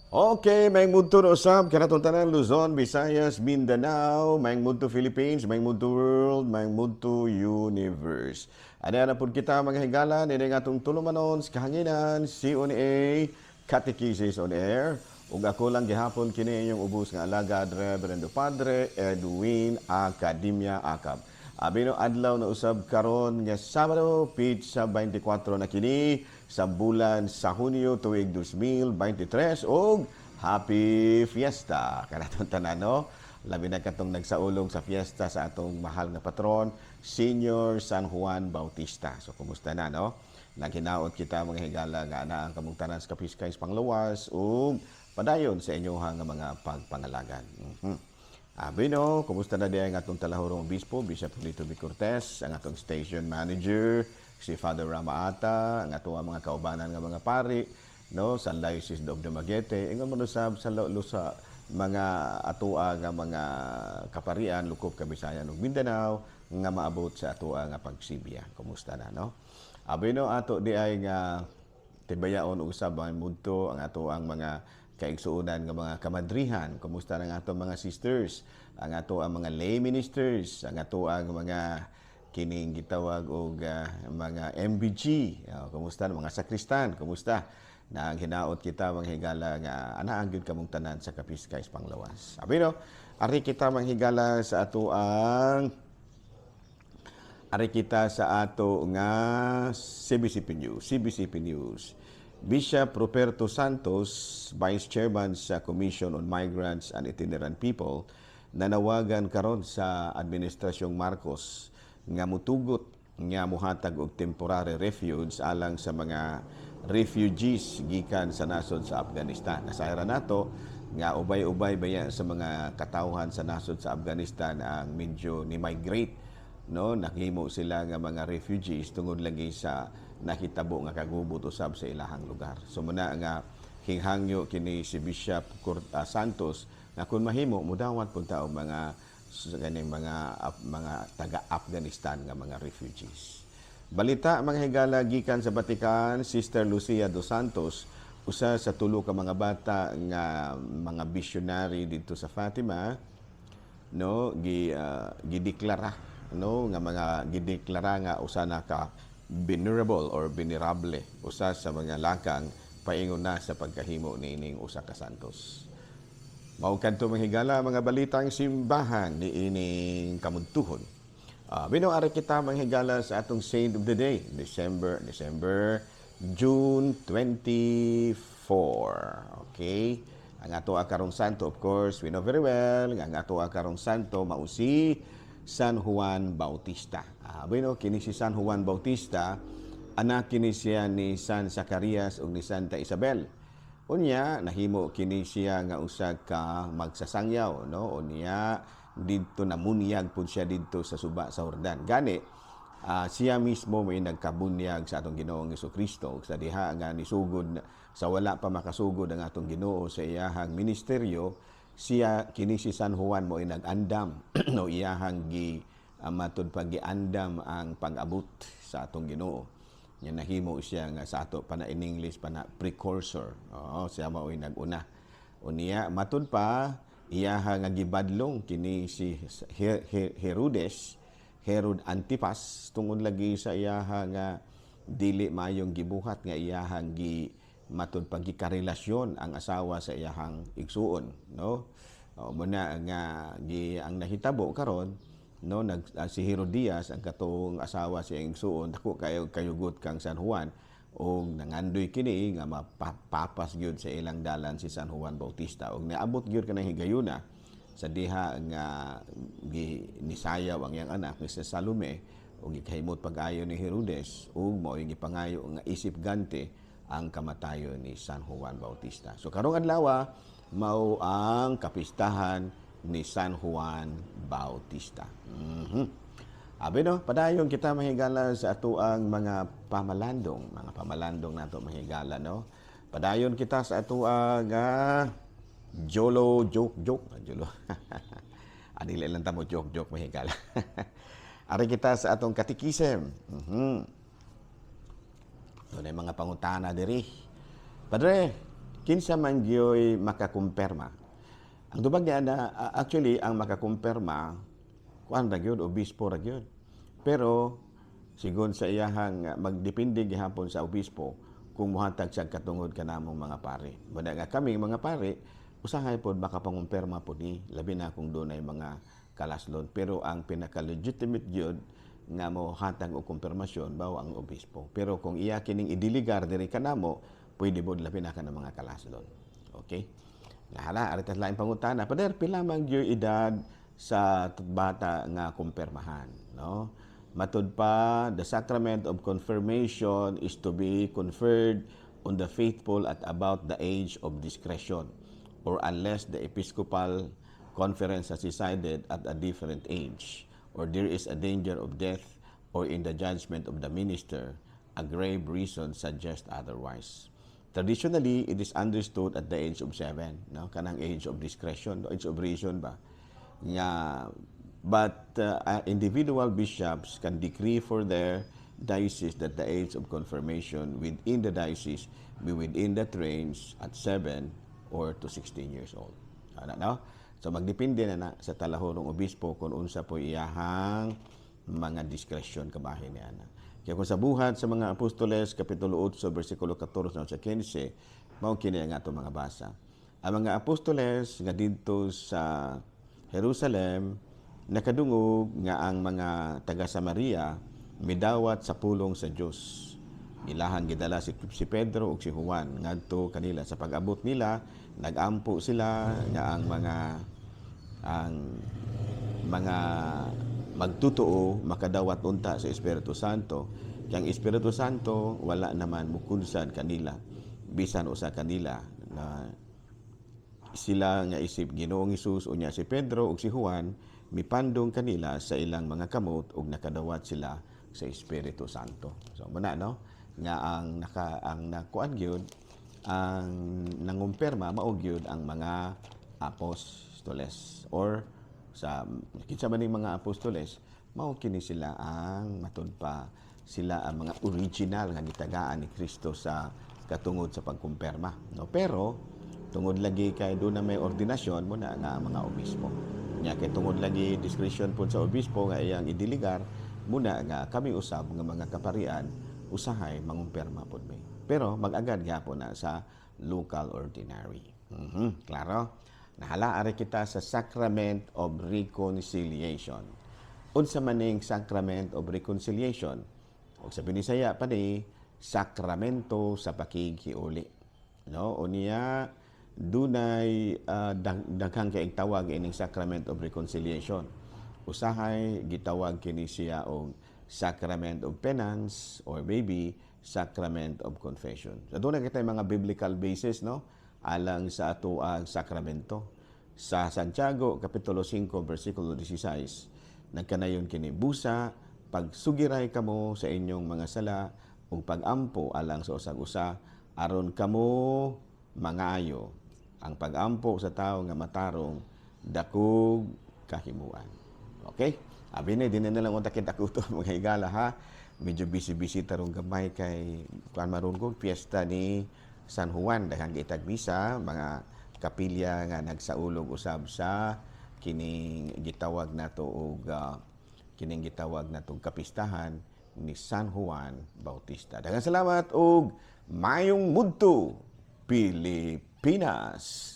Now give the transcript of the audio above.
Okay, maayong budto usab kanatong tanan, Luzon, Visayas, Mindanao, maayong budto Philippines, maayong budto world, maayong budto universe. Ana na pud kita, mga higala, niini atong tulumanon sa kahanginan, CONA, Catechesis on Air. Ug ako lang gihapon kini inyong ubos nga alagad, Reverendo Padre Edwin Academia Acab. Abi no, adlaw na usab karon nga Sabado, petsa 24 na kini sa bulan sa Hunyo, tuig 2023, ug happy fiesta kanatong tanan, no? Labi na katong nagsaulog sa fiesta sa atong mahal nga patron, Senior San Juan Bautista. So kumusta na, no? Naghinaot kita, mga higala, nga anaa ang kamong tanan sa kapiskay sa panglawas ug padayon sa inyong nga mga pagpangalagan. Abi no, kumusta na diay ang atong talahurong obispo, Bishop Julito B. Cortez, ang atong station manager, si Father Ramaata, ang atong mga kaubanan nga mga pari, no, sa Diocese of Dumaguete, ingon man usab sa sa mga atoa nga mga kaparian lukop Kabisayan ug Mindanao nga maabot sa atoa nga pagsibya. Kumusta na, no? Abi no, ato di ay nga tibayaon usab ang mudto ang ato ang mga kaigsuonan nga mga kamadrihan. Kumusta na ang atong mga sisters, ang ato ang mga lay ministers, ang ato ang mga kining gitawag og mga MBG? Kumusta na mga sakristan? Kumusta na ang hinaot kita, mga higala, nga anaa gyud kamong tanan sa kapiskay sa panglawas. Abi no, ari kita, mga higala, sa ato ang ari kita sa ato nga CBCP News. CBCP News. Bishop Ruperto Santos, Vice Chairman sa Commission on Migrants and Itinerant People, nanawagan karon sa Administrasyong Marcos nga mutugot nga muhatag og temporary refuge alang sa mga refugees gikan sa nasod sa Afghanistan. Nasayran nato nga ubay-ubay baya sa mga katawhan sa nasod sa Afghanistan ang medyo ni migrate, no? Naghimo sila nga mga refugees tungod lagi sa nakitabo nga kagubot usab sa ilahang lugar. So muna nga hinghangyo kini si Bishop Santos nga kung mahimo mudawat pud ta og mga sa ganing mga taga Afghanistan nga mga refugees. Balita, mga higala, gikan sa Vatican, Sister Lucia dos Santos, usa sa tulo ka mga bata nga mga missionary dito sa Fatima, no, gi gideklara, no, nga mga gideklara nga usa na ka venerable or venerable, usa sa mga lakang paingon na sa pagkahimo niining usa ka santos. Mao kadto, mga higala, mga balitang simbahan niining kamuntuhon. Bino ari kita, mga higala, sa atong saint of the day, December, June 24. Okay? Ang ato karong santo, of course, we know very well, nga ang ato karong santo mao si San Juan Bautista. Bueno, kini si San Juan Bautista, anak kini siya ni San Zacarias ug ni Santa Isabel. Unya nahimo kini siya nga usa ka magsasangyaw, no? Unya didto namunyag pud siya didto sa suba sa Jordan. Gani siya mismo may nagkabunyag sa atong Ginoong Kristo sa diha nga nisugod, sa wala pa makasugod ang atong Ginoo sa iyahang ministeryo, siya kini si San Juan mo ay nag-andam, no, iyahang gi matud pa giandam ang pag-abot sa atong Ginoo. Nya nahimo siya nga sa ato pa na in English pa na precursor. Oo, siya mao'y nag-una. Unya matud pa iyaha nga gibadlong kini si Herodes, Herod Antipas, tungod lagi sa iyaha nga dili maayong gibuhat nga iyahang gi matud pa gikarelasyon ang asawa sa iyahang igsuon, no? O, muna nga gi ang nahitabo karon, no, nag si Herodias ang katong asawa sa iyang igsuon dako kayo kayugot kang San Juan og nangandoy kini nga mapapas gyud sa ilang dalan si San Juan Bautista, ug naabot gyud kanang higayuna sa diha nga gi nisayaw ang iyang anak ni si Salome ug gikahimot pag-ayo ni Herodes ug mao'y gipangayo nga isip gante ang kamatayon ni San Juan Bautista. So karong adlaw mao ang kapistahan ni San Juan Bautista. Abi no, padayon kita, mahigala, sa atoang mga pamalandong, mga pamalandong nato, mahigala, no. Padayon kita sa atoang Jolo joke joke, Jolo. Adili lang ta mo joke joke, mahigala. Ari kita sa atong katikisem. Doon ay mga pangutana diri. Padre, Kinsa man gyoy makakumpirma? Ang tubag niya na actually ang makakumpirma kuan ra gyud, obispo ra gyud. Pero sigon sa iyahang magdepende gihapon sa obispo kung mohatag siya katungod kanamong mga pare. Muna nga kami mga pare usahay pod makapangumpirma pod ni, labi na kung dunay mga kalaslon, pero ang pinaka legitimate gyud nga mo hatag og kumpirmasyon mao ang obispo. Pero kung iya kining idiligar diri kanamo, pwede pod, labi na ka ng mga kalaslon. Okay? Nahala, ari tas laing pangutana. Pader, pila man gyud edad sa bata nga kumpirmahan, no? Matud pa, the sacrament of confirmation is to be conferred on the faithful at about the age of discretion or unless the episcopal conference has decided at a different age or there is a danger of death or, in the judgment of the minister, a grave reason suggests otherwise. Traditionally, it is understood at the age of 7, no? Kanang age of discretion, age of reason ba? Nga, but individual bishops can decree for their diocese that the age of confirmation within the diocese be within that range at 7 or to 16 years old. Ano, no? So magdepende na na sa talahorong obispo kung unsa po iyahang mga discretion kabahin niya na. Kaya kung sa Buhat sa mga Apostoles, Kapitulo 8, versikulo 14 sa 15, mao kini ang atong mga basa. Ang mga apostoles nga didto sa Jerusalem nakadungog nga ang mga taga Samaria midawat sa pulong sa Dios. Ilahang gidala si Pedro ug si Juan ngadto kanila. Sa pag-abot nila, nagampo sila nga ang mga magtutuo makadawat unta sa Espiritu Santo. Kay ang Espiritu Santo wala naman mukunsad kanila bisan usa kanila na sila nga isip Ginoong Hesus. Unya si Pedro ug si Juan mipandong kanila sa ilang mga kamot ug nakadawat sila sa Espiritu Santo. So muna, no, nga ang nakuan gyud, ang nangumpirma mao gyud ang mga apostoles or sa kinsa man ning mga apostoles, mao kini sila ang matud pa sila ang mga original nga gitagaan ni Kristo sa katungod sa pagkumpirma, no? Pero tungod lagi kay duna may ordinasyon mo na nga ang mga obispo nya, kay tungod lagi discretion pud sa obispo nga iyang idiligar, muna nga kami usab nga mga kaparian usahay mangumpirma pud mi, pero mag-agad gyapon na sa local ordinary. Klaro. Nahala, ari kita sa Sacrament of Reconciliation. Unsa man ning Sacrament of Reconciliation? O sa Binisaya pa ni sakramento sa pakighiuli. No? Unya dunay daghang kaayong tawag ining Sacrament of Reconciliation. Usahay gitawag kini siya og Sacrament of Penance or maybe Sacrament of Confession. So duna kitay mga biblical basis, no, alang sa ato ang sakramento. Sa Santiago Kapitulo 5 versikulo 16, nagkanayon kini: "Busa pagsugiray kamo sa inyong mga sala ug pagampo alang sa usag-usa aron kamo mangayo. Ang pagampo sa tawo nga matarong dakog kahimuan." Okay? Abi na din na lang unta kita kuto, mga higala, ha. Medyo busy-busy tarong gamay kay kuan maron ko, piyesta ni San Juan, daghang gitag misa, mga kapilya nga nagsaulog usab sa kining gitawag nato og kapistahan ni San Juan Bautista. Daghang salamat og mayong mudto, Pilipinas.